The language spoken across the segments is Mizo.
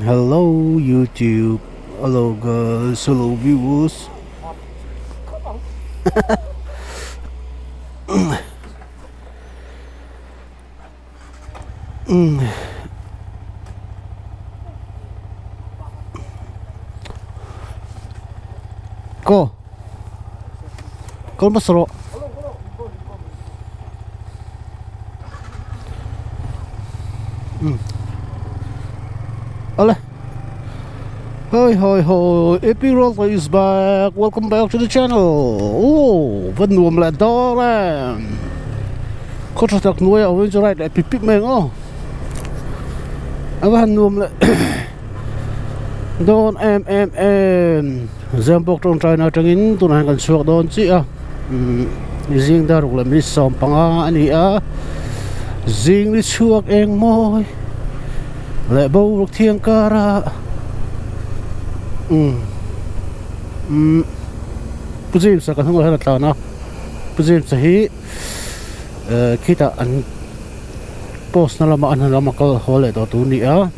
Hello YouTube, hello guys, hello viewers. Ko. Kal hmasa rawh. Awle. Hoi hoi hoi, AP Roller is back. Welcome back to the channel. Oh, va nuam leh dawn em. Khaw tha tak hnuaiah awm in chu ride leh pip pip mai ang aw. A va han nuam leh dawn em em em. Zembawk tawngtaina atangin tunah hian kan chhuak dawn chiah a. Zing dar ruk leh minute 15 a ni a. Zing ni chhuak eng mawi leh boruak thiang kara umm umm Pu James a ka hnungah hian a tlan a Pu James a hi eh khitah an post na lamah an han lama kal haw leh tawh tur a ni a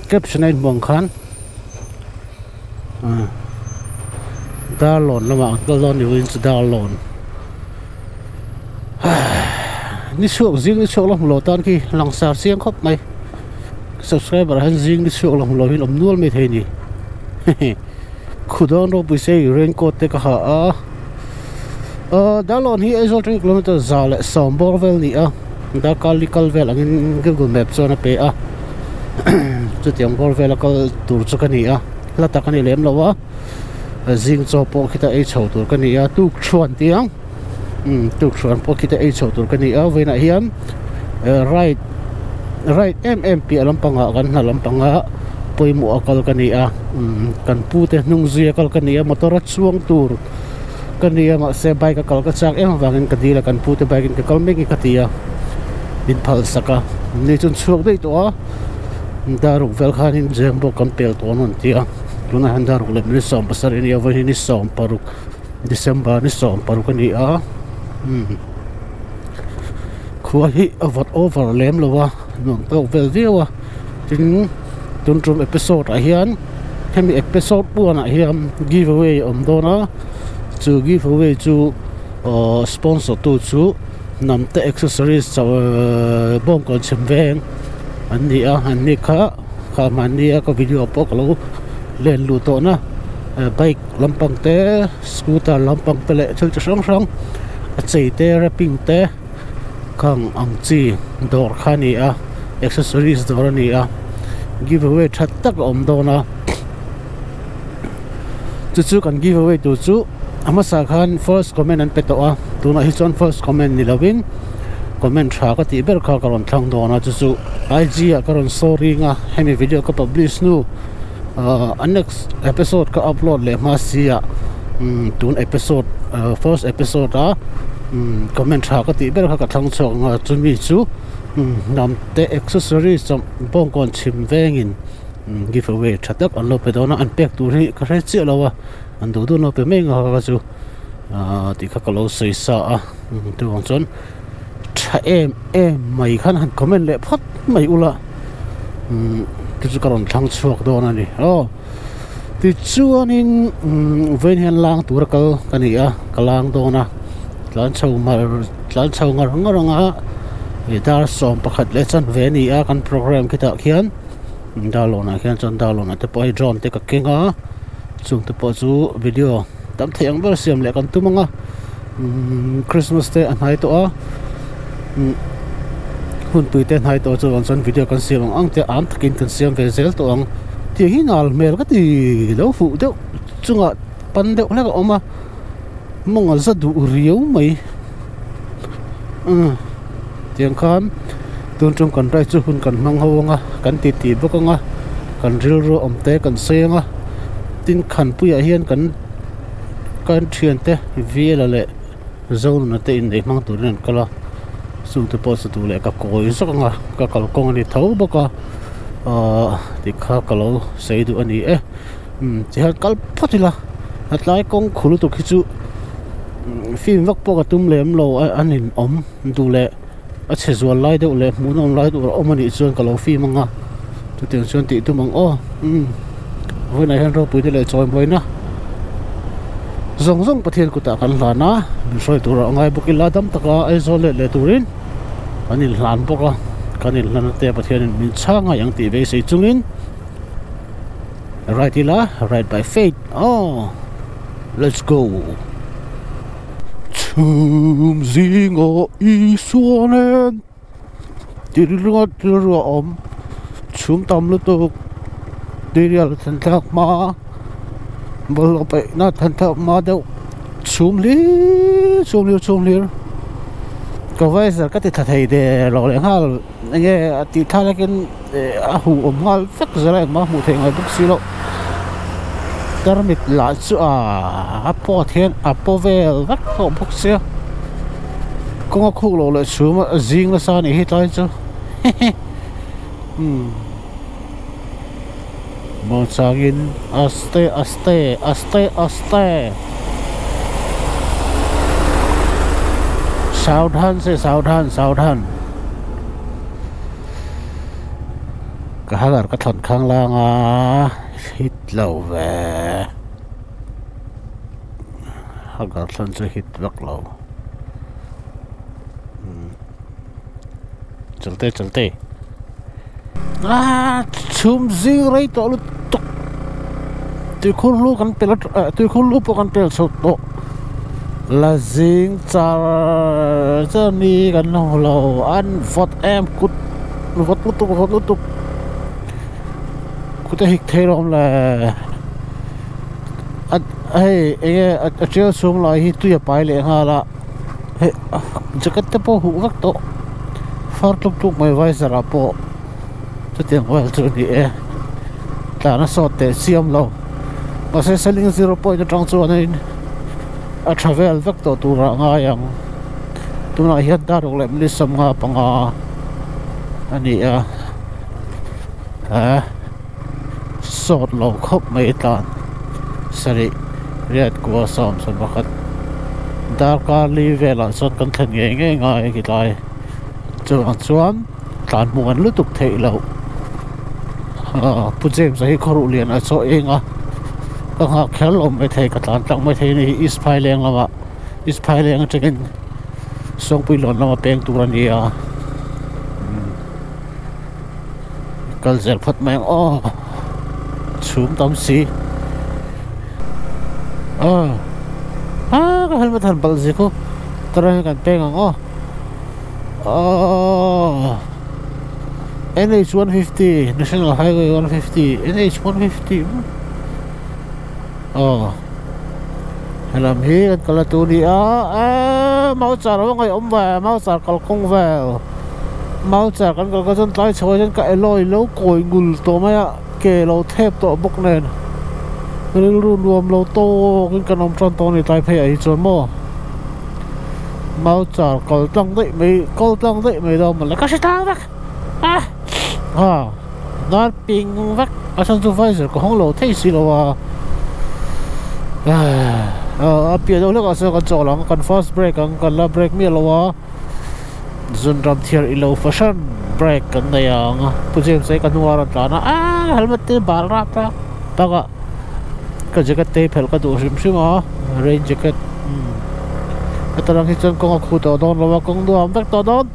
caption a inhmuh ang khan ah Darlawn lamah an kal dawn ni vawiin chu Darlawn. Ni chhuak zing ni chhuak la hmu lo tan khi langsar chiang khawp mai subscriber ah hian zing ni chhuak la hmu lo hian awm nual mai thei a ni khu dawn ropui se raincoat te ka ha a ahh Darlawn hi Aizawl atangin kilometer 110 bawr vel a ni a darkar li kal vel angin google map chuan a pe a chutiang bawr vela kal tur chu ka ni a hla tak a ni lem lo a. Zing chaw pawh khita ei chho tur ka ni a tuk thuan tih ang umm tuk thuan pawh khita ei chho tur ka ni a vawiinah hian ride ride em em piah lampangah kan hna lampanga pawimawh a kal ka ni a umm kan pu te hnung zui a kal ka ni a motor a chuang tur ka ni a mahse bike a kal ka chak em avangin ka dil a kan pu te bike in ka kal mek hi ka ti a min phal sak a ni chuan chhuak daih tawh a daruk vel khanin zem pawh kan pel tawh an rawn ti a. Tunah hian daruk leh minute 17 a ni a vawiin hi ni 16 December ni 16 a ni a umm khua hi a vawt over lem lo a nuam tawk vel viau a tin tun tum episode ah hian hemi episode puanah hian give away a awm dawn a chu give away chu ahh sponsor tu chu hnamte accessories bawngkawn chhem veng an ni a an ni kha. Kha mahnia ka video pawh ka lo len luh tawh na bike lampang te scooter lampang te leh thil chi hrang hrang a chei te wrapping te khang ang chi dawr kha a ni a accessories dawr a ni a give away tha tak a awm dawn a chu chu kan give away tur chu a hmasa khan first comment an pe tawh a tunah hi chuan first comment ni lovin comment tha ka tih ber kha ka rawn thlang dawn a chu chu I_G ah ka rawn saw ring a hemi video ka publish hnu ah a next episode ka upload leh hma si ah umm tun episode ah first episode a umm comment tha ka tih ber kha ka thlang chhuak ang a chumi chu umm hnam te accessories bawngkawn chhim vengin give away tha tak an lo pe dawn a an pek tur hi ka hre chiah lo a an duh duh an lo pe mai ang a kha chu ahh tih kha ka lo sawi sa a chuvang chuan tha em em mai khan han comment leh phawt mai ula umm chu chu ka rawn thlang chhuak dawn a ni aw tichuanin umm vawiin hian lang tura kal ka ni a ka lang dawn a tlan chho mar tlan chho ngar ngar ang a dar 11 leh chanve a ni a kan program khitah khian. Darlawnah khian chuan darlawnah te pawh hei drone te ka keng a chung te pawh chu video tam theih ang ber siam leh kan tum ang a umm christmas te a hnai tawh a umm hun tui te a hnai tawh chuan chuan video kan siam ang ang te am takin kan siam ve zel tawh ang tih hi nal hmel ka ti lo fuh deuh chungah pan deuh hlek a awm a mawng a za duh riau mai umm tiang khan tun tum kan ride chu hun kan hmang ho anga kan ti ti bawk anga kan rilru awm te kan sawi anga tin khanpuiah hian kan kan thiante Vela leh Zonuna te inneih hmang turin an kal a chungte pawh chu duh leh ka kawi zawk anga ka kalkawng a ni tho bawk a ahh tikha ka lo sawi duh a ni e. Umm tihian kal phawt ila a tlai kawng khu lutuk hi chu film vak pawh ka tum lem lo a a nin awm duh leh a chhe zual lai deuh leh hmuh nawm lai deuh a awm a nih chuan ka lo film anga. Chutiang chuan tih tum ang aw. Umm vawiinah hian ropuina leh chawimawina zawng zawng Pathian kutah kan hlan a, min hruai turah a ngai bawk ila dam taka Aizawl let leh turin kan inhlan bawk a, kan inhlan ate Pathianin min chhang ngai ang tih beisei chungin ride ila ride by faith aw let's go. Chhum zingah Isua nen. Tih ringawt rilru a awm chhum tam lutuk tuirial thlen thlak hma bawlhhlawh paihna thlen thlak hma deuh chhum hlir chhum hlir chhum hlir ka visor ka ti thla thei der lo leh nghal enge a tih thlak lakin a huh awm nghal vek zel a engmah hmuh theih ngai bawk si loh tarmit lah chu a pawt hian a paw vel vek tawh bawk sia kawng a khuk loh leh chhum a zing nasa a nih hi tlai chu umm muangchangin aste aste aste aste saudhan se saudhan saudhan. Ka hagar ka thawn khang lang a hit lo ve hagar thawn chu hit vak lo chalte chalte ah chhum zing rei tawh lutuk tuikhur lu kan pel ah tuikhur lu pawh kan pel chho tawh la zing char char ni kan la hmu lo an vawt em kut. Vawt lutuk vawt lutuk kut a hik thei lawm le a hei enge a tial chhung lai hi tui a pai leh nghal a hei jacket te pawh huh vek tawh far tluk tluk mai visor ah pawh chutiang vel chu a ni e tlan a sawt teh chiam lo mahse seling zero point atang chuanin a tha vel vek tawh turah a ngai ang. Tunah hian dar ruk leh minute sawmnga panga a ni a ah sawt lo khawp mai tlan sarih riat kua sawm sawm pakhat darkar li velah chuan kan thlen ngei ngei ngai ti tlai chuvang chuan tlan hmuh an lutuk theih loh ah Pu James a hi khawruh lian a chaw eng a ka nghak kher lo maithei ka tlan tlang maithei a ni hi East Phaileng lamah. Isphai leng atangin Sawngpui lawn lama peng tur a ni a kal zel phawt mai ang aw chhum tam si aw ah ka helmet han balh zia khu tara hian kan peng ang aw aw NH 150 National Highway 150 NH 150 aw. Helam hi kan kal a tu ni a eee mau char a va ngaihawm ve mau char kalkawng vel mau char kan kal kha chuan tlai chho ah hian ka alloy lo kawi ngul tawh mai a ke lo thep tawh bawk nen rilru nuam lo tawk in kan awm tan tawh a ni tlai phei ah hi chuan maw mau char kal tlang daih mai kal tlang daih mai dawn mawle ka hre tlang vek a ha. Dar ping vek a chhan chu visor ka hawng lo thei si lo a a piah deuh hlek ah sawn kan chawl ang kan fast break ang kan la break miah lo a zunram thiar ilo fahran break kan nei ang Pu James a hi ka hnungah a rawn tlan a aaa helmet te bal rap a bakah ka jacket te hi phelh ka duh hrim hrim a rain jacket heta lang hi chuan kawng a khu tawh dawn lo a kawng nuam vek tawh dawn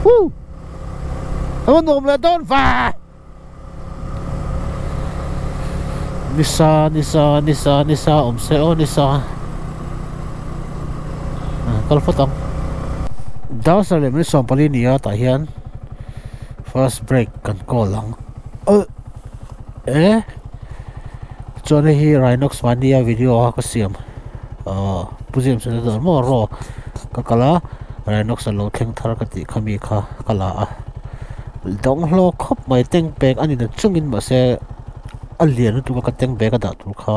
woo. A nuam leh dawn va! Nisa nisa nisa nisa awm se aw nisa kal phawt ang. Dar leh minute 14 ni a tah hian first break kan call ang e chuan hei hi Rhinox mahnia video a ka siam ahh Pu James a dawr maw raw ka kal a. Rhinox a lo thleng thar ka tih kha mi kha ka la a dawng hlawk khawp mai tank bag a ni na chungin mahse a lian lutuk a ka tank bag a dah tur kha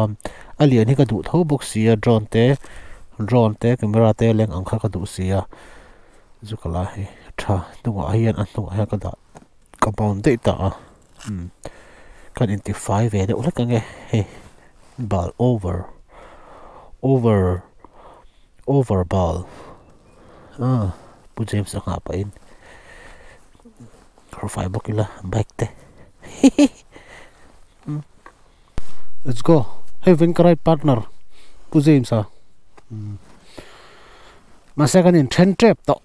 a lian hi ka duh tho bawk si a drone te drone te camera te leng ang kha ka duh si a chu ka la hei tha hnungah hian a hnungah hian ka dah ka mount daih ta a umm kan intifai ve deuh hlek ang e hei bal over over over bal. Ah Pu James a nghah pahin kawr fai bawk ila bike te Let's go hei vin ka ride partner Pu James a mahse kan in then tep tawh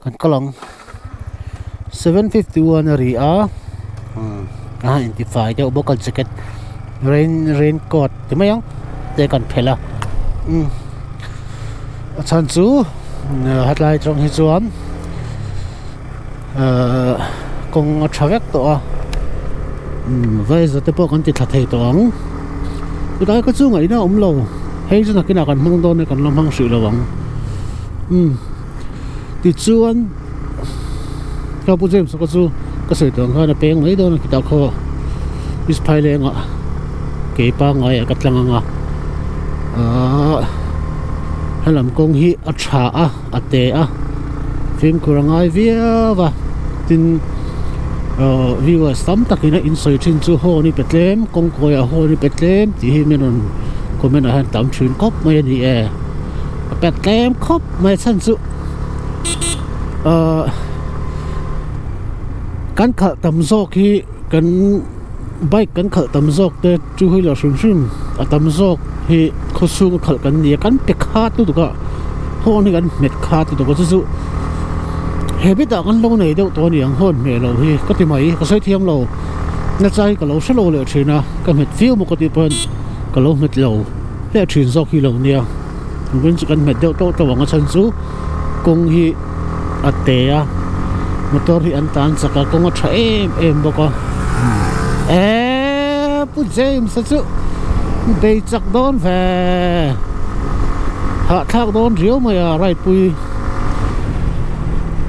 kan kal ang 7:51 a ri a a intifai deuh bawk a jacket rain rain coat ti mai ang te kan phelh a a chhan chu hetlai atang hi chuan ahh kawng a tha vek tawh a vaiza te pawh kan ti thla thei tawh ang chulai ka chu ngaihna a awm lo hei chu nakinah kan hmang dawn a kan la hmang hrih lo ang umm tichuan ka pu James ka chu ka sawi tawh ang khan a peng mai dawn a khitah khaw East Phaileng ah kei pangngai ah ka tlang ang a ahh helam kawng hi a tha a a te a fimkhur a ngai viau a tin ahh viewers tam takin a insawi thin chu haw ni pe tlem kawng kawi ah haw ni pe tlem tih hi min rawn comment ah hian tam thin khawp mai a ni e a pe tlem khawp mai chhan chu ahh kan khalh tam zawk hi kan bike kan khalh tam zawk te two wheeler hrim hrim a tam zawk hi khaw chhunga khalh kan ni a kan pe khat lutuk a horn hi kan hmet khat lutuk a chu chu habit ah kan lo nei deuh tawh a ni ang horn hmeh loh hi ka ti mai ka sawi thiam lo nasa hi ka lo hre lo leh thin a ka hmet viau maw ka tih pawhin ka lo hmet lo leh thin zawk hi lo nia vawiin chu kan hmet deuh tawh tawh ang a chhan chu kawng hi a te a motor hi an tlan chak a kawng a tha em em bawk a eee pu James a chu bei chak dawn ve hahthlak dawn riau mai a ride pui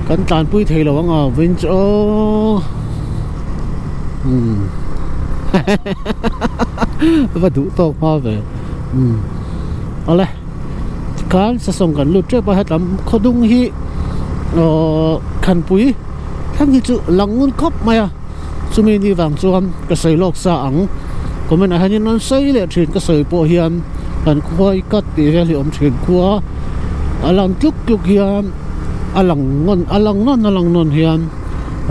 kan tlan pui thei lo ang a vawiin chu aww umm va duh tawk hma ve umm awle. Tikhan sasawng kan lut tep a hetlam khawdung hi aww Khanpui thleng hi chu lang ngun khawp mai a chumi ni vang chuan ka sawi lawk sa ang comment ah hianin rawn sawi leh thin ka sawi pawh hian kan khua i cut tih vel hi awm thin khua a lang tluk tluk hian a lang nawn a lang nawn a lang nawn hian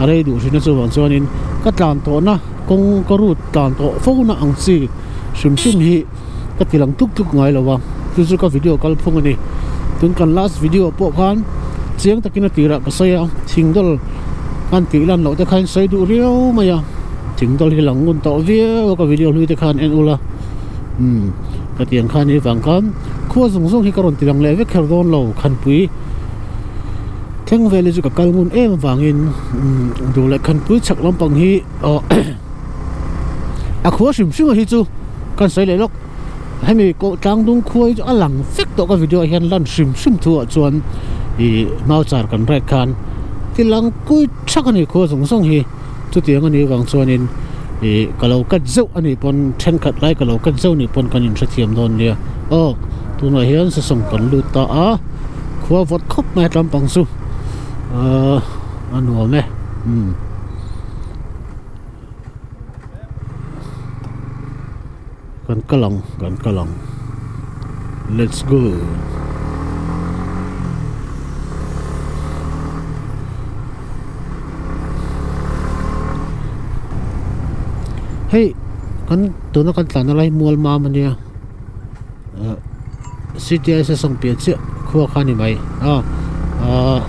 a rei duh thin a chuvang chuanin ka tlan tawhna kawng ka route tlan tawh fo na ang chi hrim hrim hi. Ka ti lang tluk tluk ngai lo a, chu chu ka video kal phung a ni. Tun kan last video pawh khan chiang takin a tirah ka sawi a, thingdawl kan tih lan loh te khan sawi duh riau mai a, thingdawl hi lang ngun tawh viau a ka video hlui te khan en ula, umm ka ti ang khan ni vang khan khua zawng zawng hi ka rawn ti lang leh vek kher dawn lo, khanpui thleng vel hi chu ka kal ngun em avangin umm duh leh khanpui chhak lampang hi aw. A khua hrim hrim a hi chu kan sawi leh lawk hemi kawh tlang dung khua hi chu a lang vek tawh ka video ah hian lan hrim hrim thu ah chuan ih mau char kan ride khan ti lang kui thak a ni khua zawng zawng hi chutiang a nih avang chuanin ih ka lo cut zeuh a nih pawn thenkhat lai ka lo cut zeuh a nih pawn kan inhrethiam dawn nia aw tunah hian sesawng kan lut ta a khua vawt khawp mai a tlampang chu ahh a nuam e umm. Kan kal ang kan kal ang let's go. Hei kan tuna kan tlan na lai mual mam ania ah city a sawng piah chiah khua kha a ni mai a ah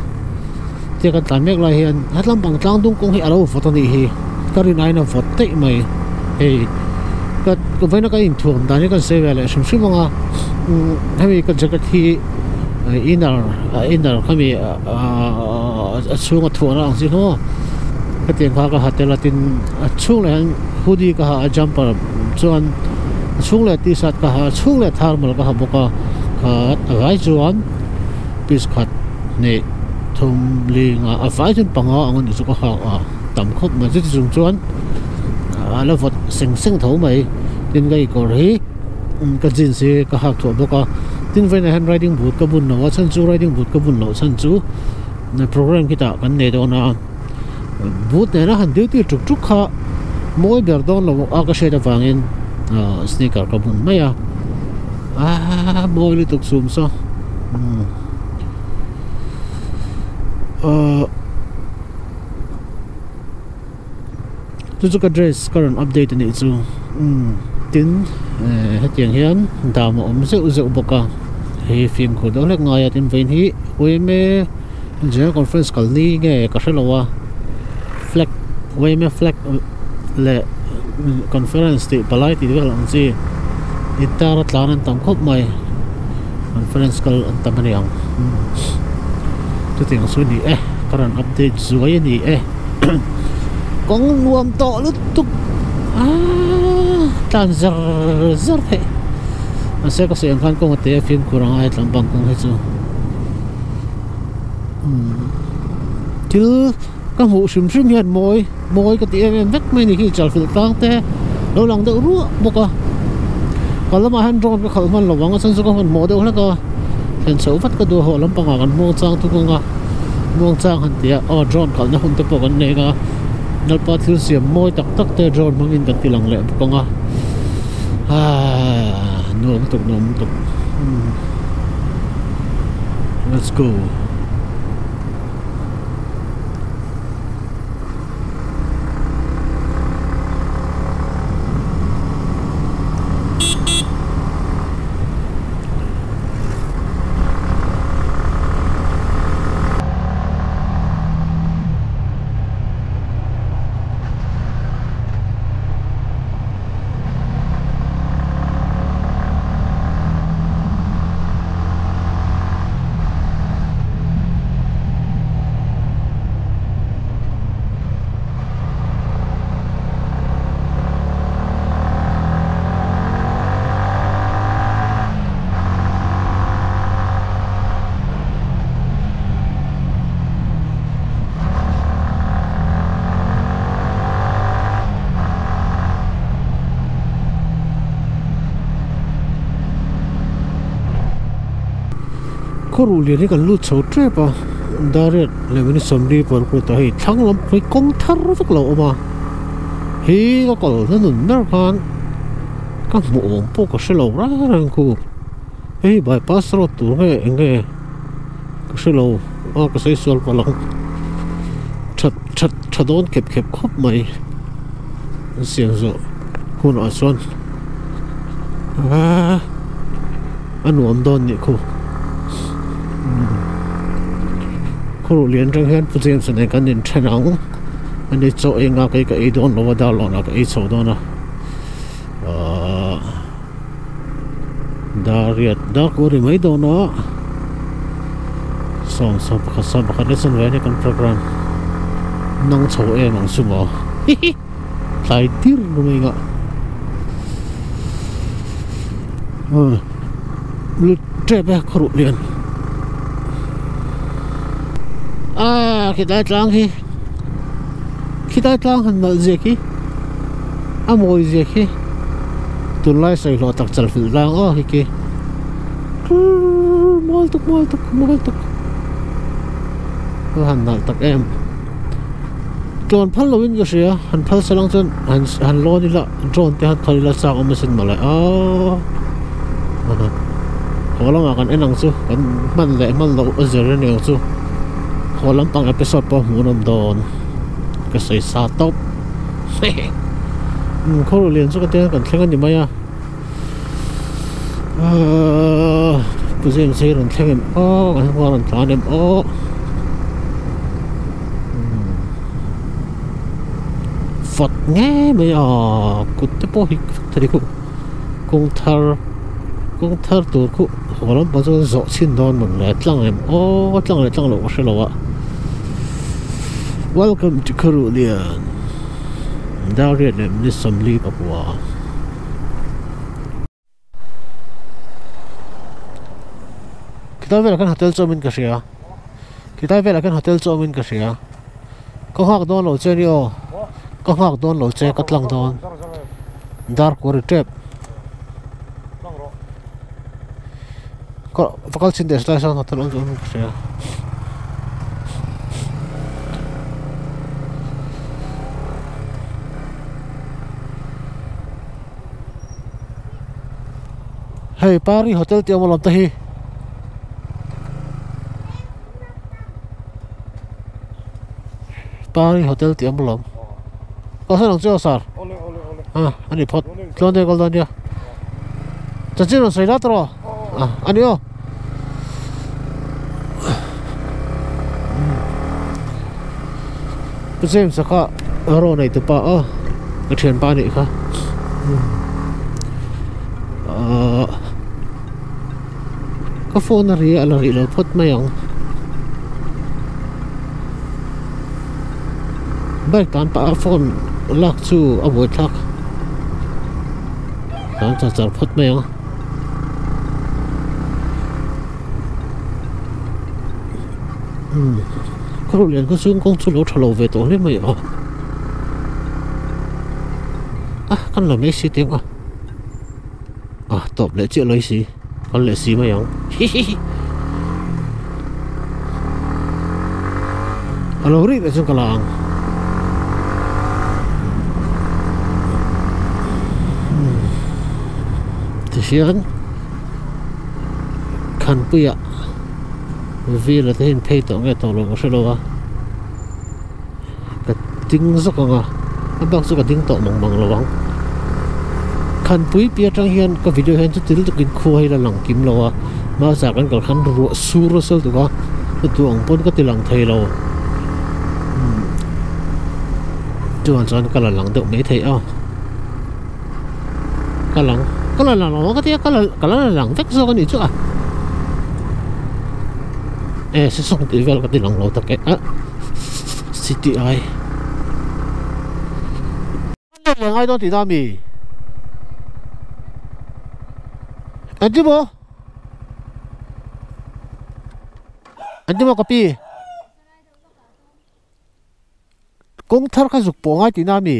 tia kan tlan mek lai hian hetlam pang tlang dung kawng hi a lo vawt a nih hi ka rin aiin a vawt daih mai hei ka vawiin a ka inthuam dan hi kan sawi ve leh hrim hrim ang a umm hemi ka jacket hi inner inner khami ahh a chhunga thuahna ang chi kha maw hetiang kha ka ha tel a tin a chhung leh hian hoodie ka ha a jumper chuan a chhung leh t-shirt ka ha a chhung leh thermal ka ha bawk a khat a vai chuan piece khat hnih thum linga a vai chuan panga ang a nih chu ka hak a tam khawp mai chuti chung chuan a la vawt seng seng tho mai tin ka kekawr hi ka jeans hi ka hak thuah bawk a tin vawiinah hian riding boot ka bun lo a chhan chu riding boot ka bun loh chhan chu program khitah kan nei dawn a. Boot nena han duty tuk tuk kha mawi ber dawn lo a ka hriat avangin ah sneaker ka bun mai a ah mawi lutuk chhum saw umm ah. Chu chu ka dress ka rawn update a nih chu. Umm tin hetiang hian dam a awm zeuh zeuh bawk a, hei fimkhur deuh hlek ngai a tin vawiin hi yma General Conference kal ni nge ka hre lo a, flag yma flag leh conference tih palai tih vel ang chi intar a tlan an tam khawp mai conference kal an tam a ni ang chutiang chu a ni e ka rawn update zuai a ni e. Kawng nuam tawh lutuk aaa tlan zar zar theih mahse ka sawi ang khan kawng a te a fimkhur ang a hetlam bang kawng hi chu umm thil ka hmuh hrim hrim hian mawi mawi ka ti em em vek mai a ni khi chalfilh tlang te lo lang deuh ruah bawk a kal lamah hian drone ka khalh hman lo vang a chhan chu ka hmanhmawh deuh hlek a thlen chhoh vat ka duh a hawh lampangah kan hmuang chang thung ang a. Muangchang han ti a, aw drone kalna hun te pawh kan nei a, Lalpa thil siam mawi tak tak te drone hmangin kan ti lang leh bawk ang a, aaa nuam lutuk nuam lutuk let's go. Kawruh lian hi kan lut chho tep a dariat leh minute sawmli pawn kawt ah hei thlang lam hi kawng thar vek lo a awm a hi ka kal na nun ber khan ka hmuh awm pawh ka hre lo reng reng khu. Hei bypass road tur nge eng nge ka hre lo a ka sawi sual palh ang that that tha dawn khep khep khawp mai an siam zawh hunah chuan aaa a nuam dawn nih khu khawruh lian atang hian Pu James a nen kan inthen ang ani chaw ei nghak hi ka ei dawn lo a darlawnah ka ei chho dawn a ahh. Dariat dak uri mai dawn a sawm sawm pakhat sawm pakhat leh chuan ve kan program nang chho em ang chu maw hihi tlai tir mai ngah lut tep e khawruh lian ah khilai tlang hi khilai tlang han nalh zia khi a mawi zia khi. Tunlai sawi hlawh tak chal filh tlang aw hi khi mawi tuk mawi tuk mawi tuk a han nalh tak em tlawn phal lo in ka hria han phal sa lang chuan han han lawn ila drone te han khalh ila chak awm asin mawle aw haw lamah kan en ang chu kan hman leh hman loh a zir a ni ang chu haw lampang episode pawh hmuh nawm dawn ka sawi sa tawp. Khaw lian chu ka tia kan thleng a ni mai a ahh pu James hi rawn thleng em aw kan huan rawn tlan em aw fawt ngei mai a kut te pawh hi thei khu kawng thar kawng thar tur khu haw lampang chuan zawh chhin dawn mawn le tlang em aw tlang leh tlang loh ka hre lo a. Welcome to Kharulian Dariat leh minute sawmli pakua. Khilai velah khan hotel chu awmin ka hria khilai velah khan hotel chu awmin ka hria ka nghak dawn lo che ni aw ka nghak dawn lo che ka tlang dawn dar kawr ri tep ka va kal chin teh silai sawn hotel awm chu awmin ka hria. Hei Pari hotel tih awm alawm te hi Pari hotel tih awm alawm. Kalsan ang che aw sir. A ani phawt tluan te kal dawn nia. Chanchin rawn sawi lat rawh. A ani aw. Pu James a kha raw nei tupa aw ka thianpa anih kha. Ahh ka phone a ri a la rih lo phawt mai ang. Bike tan pah a phone lak chu a buaithlak tan char char phawt mai ang. Umm khaw lian kha chu kawng chu lo tha lo ve tawh hle mai a a kan la mai si teng a a tawp leh chiah lawi si kan leh si mai ang hihihi a lo rik leh chuan ka la ang tihian Khanpuia Vila te hian phei tawh nge tawh lo ka hre lo a ka ding zawk ang a a bak chu ka ding tawh mang mang lo ang Khanpui piah atang hian ka video hian chuti lutukin khua hi la lang kim lo a hmasa kan kal khan ruah sur nasa lutuk a chutu ang pawn ka ti lang thei lo chuan chuan ka la lang deuh maithei a. Ka lang ka la lang lo ka tia ka la ka la lang vek zawk a nih chu a e se sawng tih vel ka ti lang lo tak e a city ai ngai dawn tih na mi engtin maw engtin maw ka pi. Kawng thar kha zuk pawh ngai tihna a mi?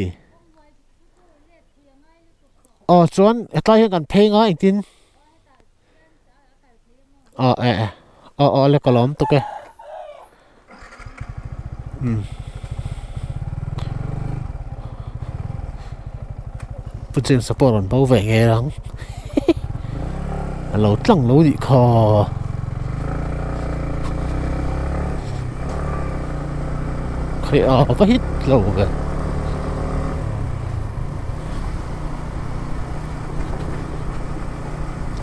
Aw chuan hetlai hian kan phei nga engtin? Aw eh eh aw aw le ka lawm tuk e. Umm. Pu James a pawh a rawn bo ve ngei ang. A lo tlang lo nih kha. Khaih a va hit lo ve.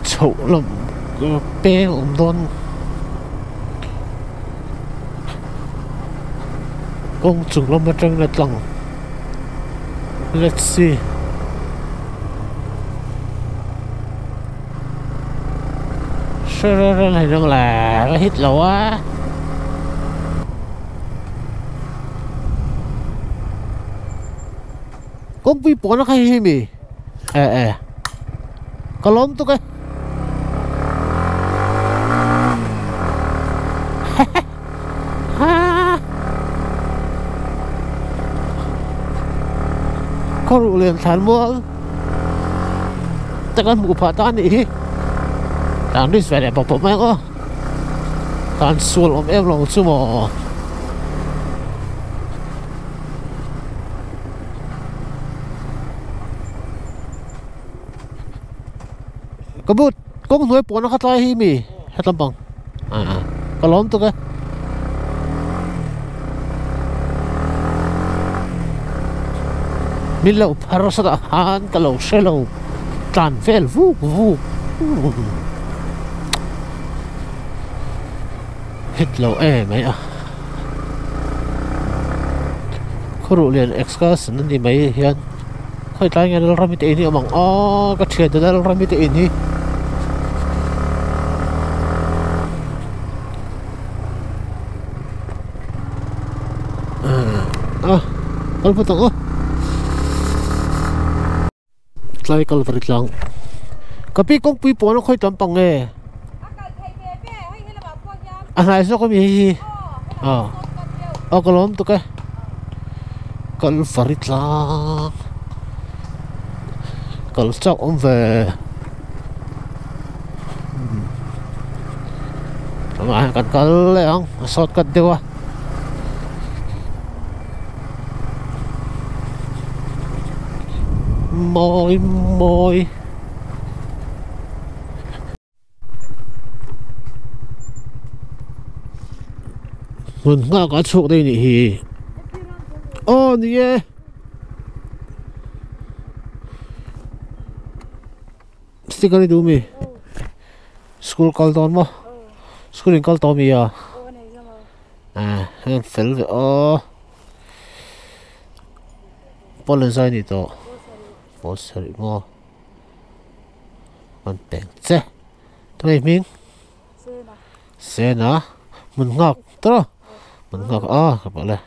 Chhoh lam peng awm dawn. Kawng chung lam atangin a tlang. Let's see. Là nó hít lỗ á. Kawng pui pawn a kha hi mi eh eh ka lawm tuk e Khaw ruh lian thlan mual te kan hmuh phah ta a nih hi tlan risk ve leh bawk bawk mai ang aw tlan sual awm em lo chu maw. Ka but kawng hnuai pawhna kha tlai hi mi hetlam pang ka lawm tuk e. Min lo phar sat ah khan ka lo hre lo tlan vel vuk vuk hit lo em mai a. Khawruh lian excursion a ni mai hian khawi tlai nge Lalrami te in hi a awm ang aw ka thian te Lalrami te in hi a kal phawt ang aw tlai kalvari tlang ka pi kawngpui pawn a khawi tam pang nge. A hnai zawk ami hei hi aw aw ka lawm tuk e kal fari tlang kal chak awm ve tunah hian kan kal leh ang a shortcut deuh a. Mawi mawi. Hmun nghak a chhuak daih a nih hi. Aw ni e. Sticker i duh mi? School kal dawn maw? School in kal tawh mi a? Ah, heng fel ve aw. Pawl an zai ni tawh. Pawl sarih maw? An peng che. Tunge hming? Sena. Sena. Hmun nghak tawh. Hmun nghak a ka pawh le.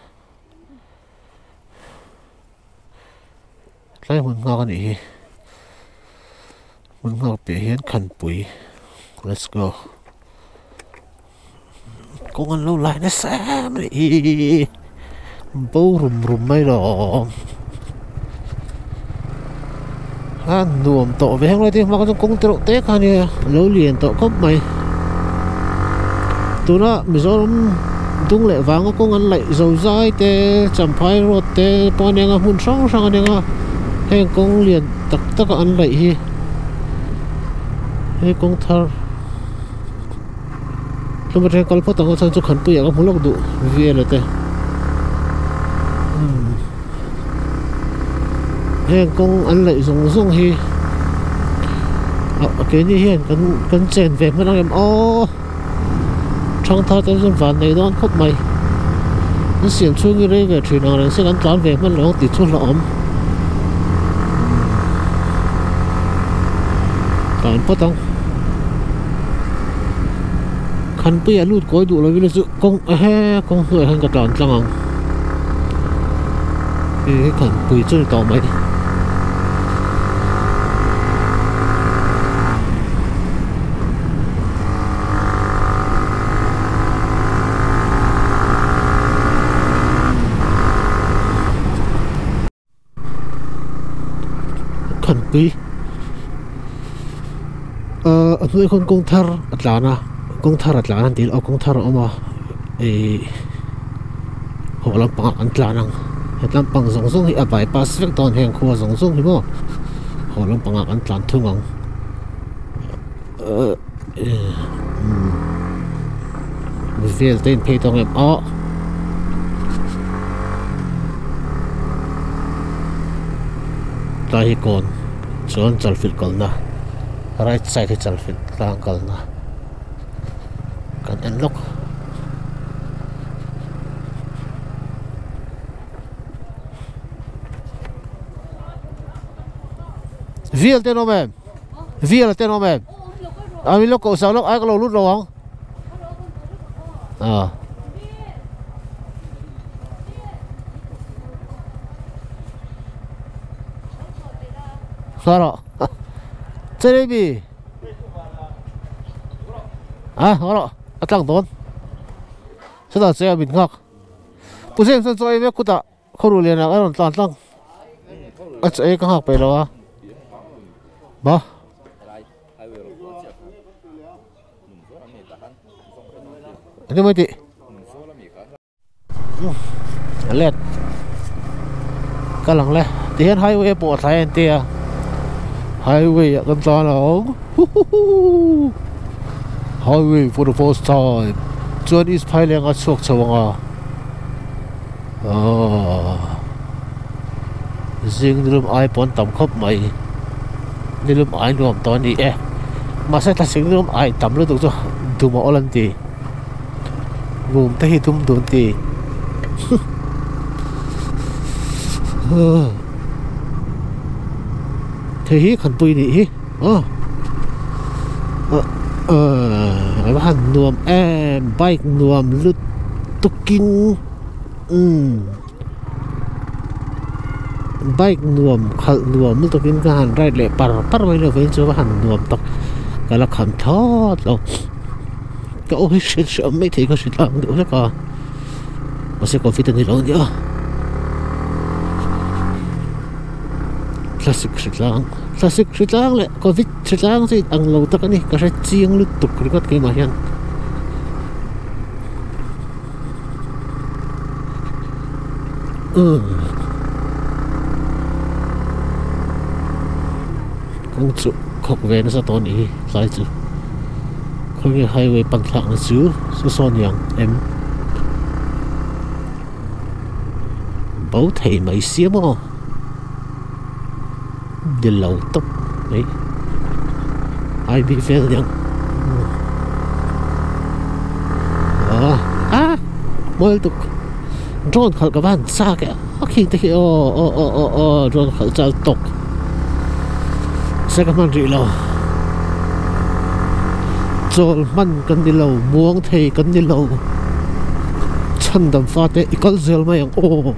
Tlai hmun nghak a nih hi hmun nghak piah hian khanpui let's go kawng an lo lai nasa em a nih hi bo rum rum mai lawm a nuam tawh ve heng lai te hma kha chuan kawng te reuh te kha ania a lo lian tawh khawp mai tuna Mizoram dung leh vanga kawng an laih zo zai te Champhai road te pawh a ni ang a hmun hrang hrang a ni ang a heng kawng lian tak tak a an laih hi hei kawng thar tlawm atang kal phawt ang a chuan chu khanpui ah ka hmu lawk duh vel a te heng kawng an laih zawng zawng hi ah keini hian kan kan chen ve hman ang em aw thangthar te chuan van nei dawn khawp mai an siam chhung hi rei ve thin ang reng se kan tlan ve hman lo ang tih chu hlauhawm tlan phawt ang khanpui ah lut kawi duh lovin chu kawng ehe kawng hnuaiah hian ka tlan tlang ang hei hi khanpui chu a ni tawh mai. Khanpui ahh a hnuai khawn kawng thar a tlan a kawng thar a tlan an tih aw kawng thar a awm a ihh haw lampangah an tlan ang he lampang zawng zawng hi a bypass vek dawn heng khua zawng zawng hi maw haw lampangah an tlan thung ang ahh umm vel te in phei tawng em aw tlai hi kawn chuan chalfilh kalna right side hi chalfilh tlang kalna kan en lawk. Vel te an awm em? Vel te an awm em? A min lo koh sak lawk ai ka lo lut lo ang. Ah. Sao rồi? Chơi đây bì. À, rồi. A tlang dawn. Chutah che a mit nghak. Pu James chuan chaw ei vek kutah khawruh lianah a rawn tlan tlang. A chaw ei ka nghak peih lo a. Ba. Enge mai tih. A let. Ka lang le. Tihian highway pawh a thlai a inti a. Highway ah kan tlan ang. Huhuhu. Highway for the first time. Chuan East Phaileng a chhuak chho ang a. Aaa zing nilum ai pawn tam khawp mai nilum ai nuam tawh a ni e mahse thlasik nilum ai tam lutuk chu dum a awl an ti ngum te hi dum dun ti hei hi khanpui nih hi aw a va han nuam em bike nuam lutukin. Umm bike nuam khalh nuam lutukin ka han ride leh par par mai lo veiin chu va han nuam tak ka la kham thlawt lo ka aw hi hriat hriat mai thei ka hre tlang deuh hlek a mahse covid a ni lo ania thlasik hre tlang thlasik hre tlang leh covid hre tlang chu in ang lo tak a ni ka hre chiang lutuk ringawt keimah hian. Kawng chu khawk ve nasa tawh a nih hi tlai chu khawnge highway pan thlak na chu saw saw ni ang em bo thei mai sia maw ni lo tawp mai. IB vel niang ah ah mawi lutuk drone khalh ka van chak e a khi te khi aw aw aw aw aw drone khalh chal tawk se ka hman rih lo chawl hman kan ni lo muang thei kan ni lo chhandam fate i kal zel mai ang aw.